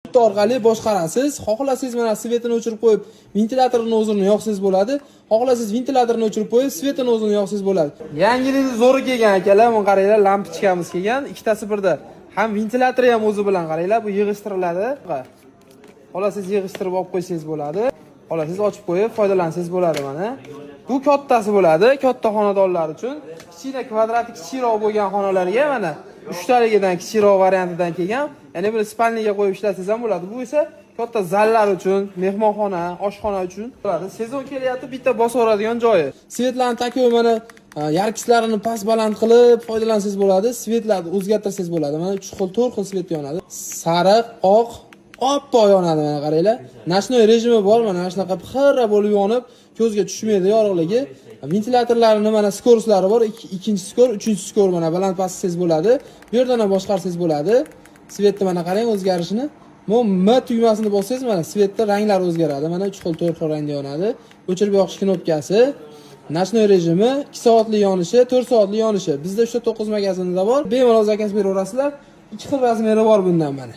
Pult orqali boshqarasiz. Xohlasangiz, mana свет ini o'chirib qo'yib, ventilyatorni o'zini yoqsangiz bo'ladi. Xohlasangiz, ventilyatorni o'chirib qo'yib, свет ini o'zini yoqsangiz bo'ladi. Yangilikni zo'ri kelgan, akalar, mana qaranglar, lampochkamiz kelgan, ikkitasi birda. Ham ventilyatori ham o'zi bilan, qaranglar, bu yig'ishtiriladi. Xohlasangiz, yig'ishtirib olib qo'ysangiz bo'ladi. Xohlasangiz, ochib qo'yib foydalansangiz bo'ladi mana. Bu kattasi bo'ladi, katta xonadonlar uchun. Kichkina kvadrati kichikroq bo'lgan xonalarga mana uchtaligidan kichikroq variantidan kelgan. Ya'ni buni спальня ga qo'yib ishlatsangiz ham bo'ladi. Bu esa katta zallar uchun, mehmonxona, oshxona uchun bo'ladi. Sezon kelyapti, bitta bosaveradigan joyi. Свет larni такой mana яркость larini past baland qilib foydalansangiz bo'ladi. Свет larni o'zgartirsangiz bo'ladi. Mana 3 xil, 4 xil свет yonadi. Sariq, oq, oppoq yonadi, mana qaranglar. Ночной rejimi bor, mana shunaqa xira bo'lib yonib, ko'zga tushmaydi yorug'ligi. Ventilyatorlarini mana скорость lari bor, ikkinchi скор, uchinchi скор, mana baland past qilsangiz bo'ladi. Bu yerdan ham boshqarsangiz bo'ladi. Свет ni mana qarang o'zgarishini. Bu M tugmasini bossangiz, mana свет da ranglari o'zgaradi. Mana 3 xil, 4 xil rangda yonadi. O'chirib yoqish knopkasi. Ночной rejimi, 2 soatlik yonishi, 4 soatlik yonishi. Bizda 3 ta 9 magazinida bor. Bemalol заказ beraverasizlar. Ikki xil размер i bor bundan mana.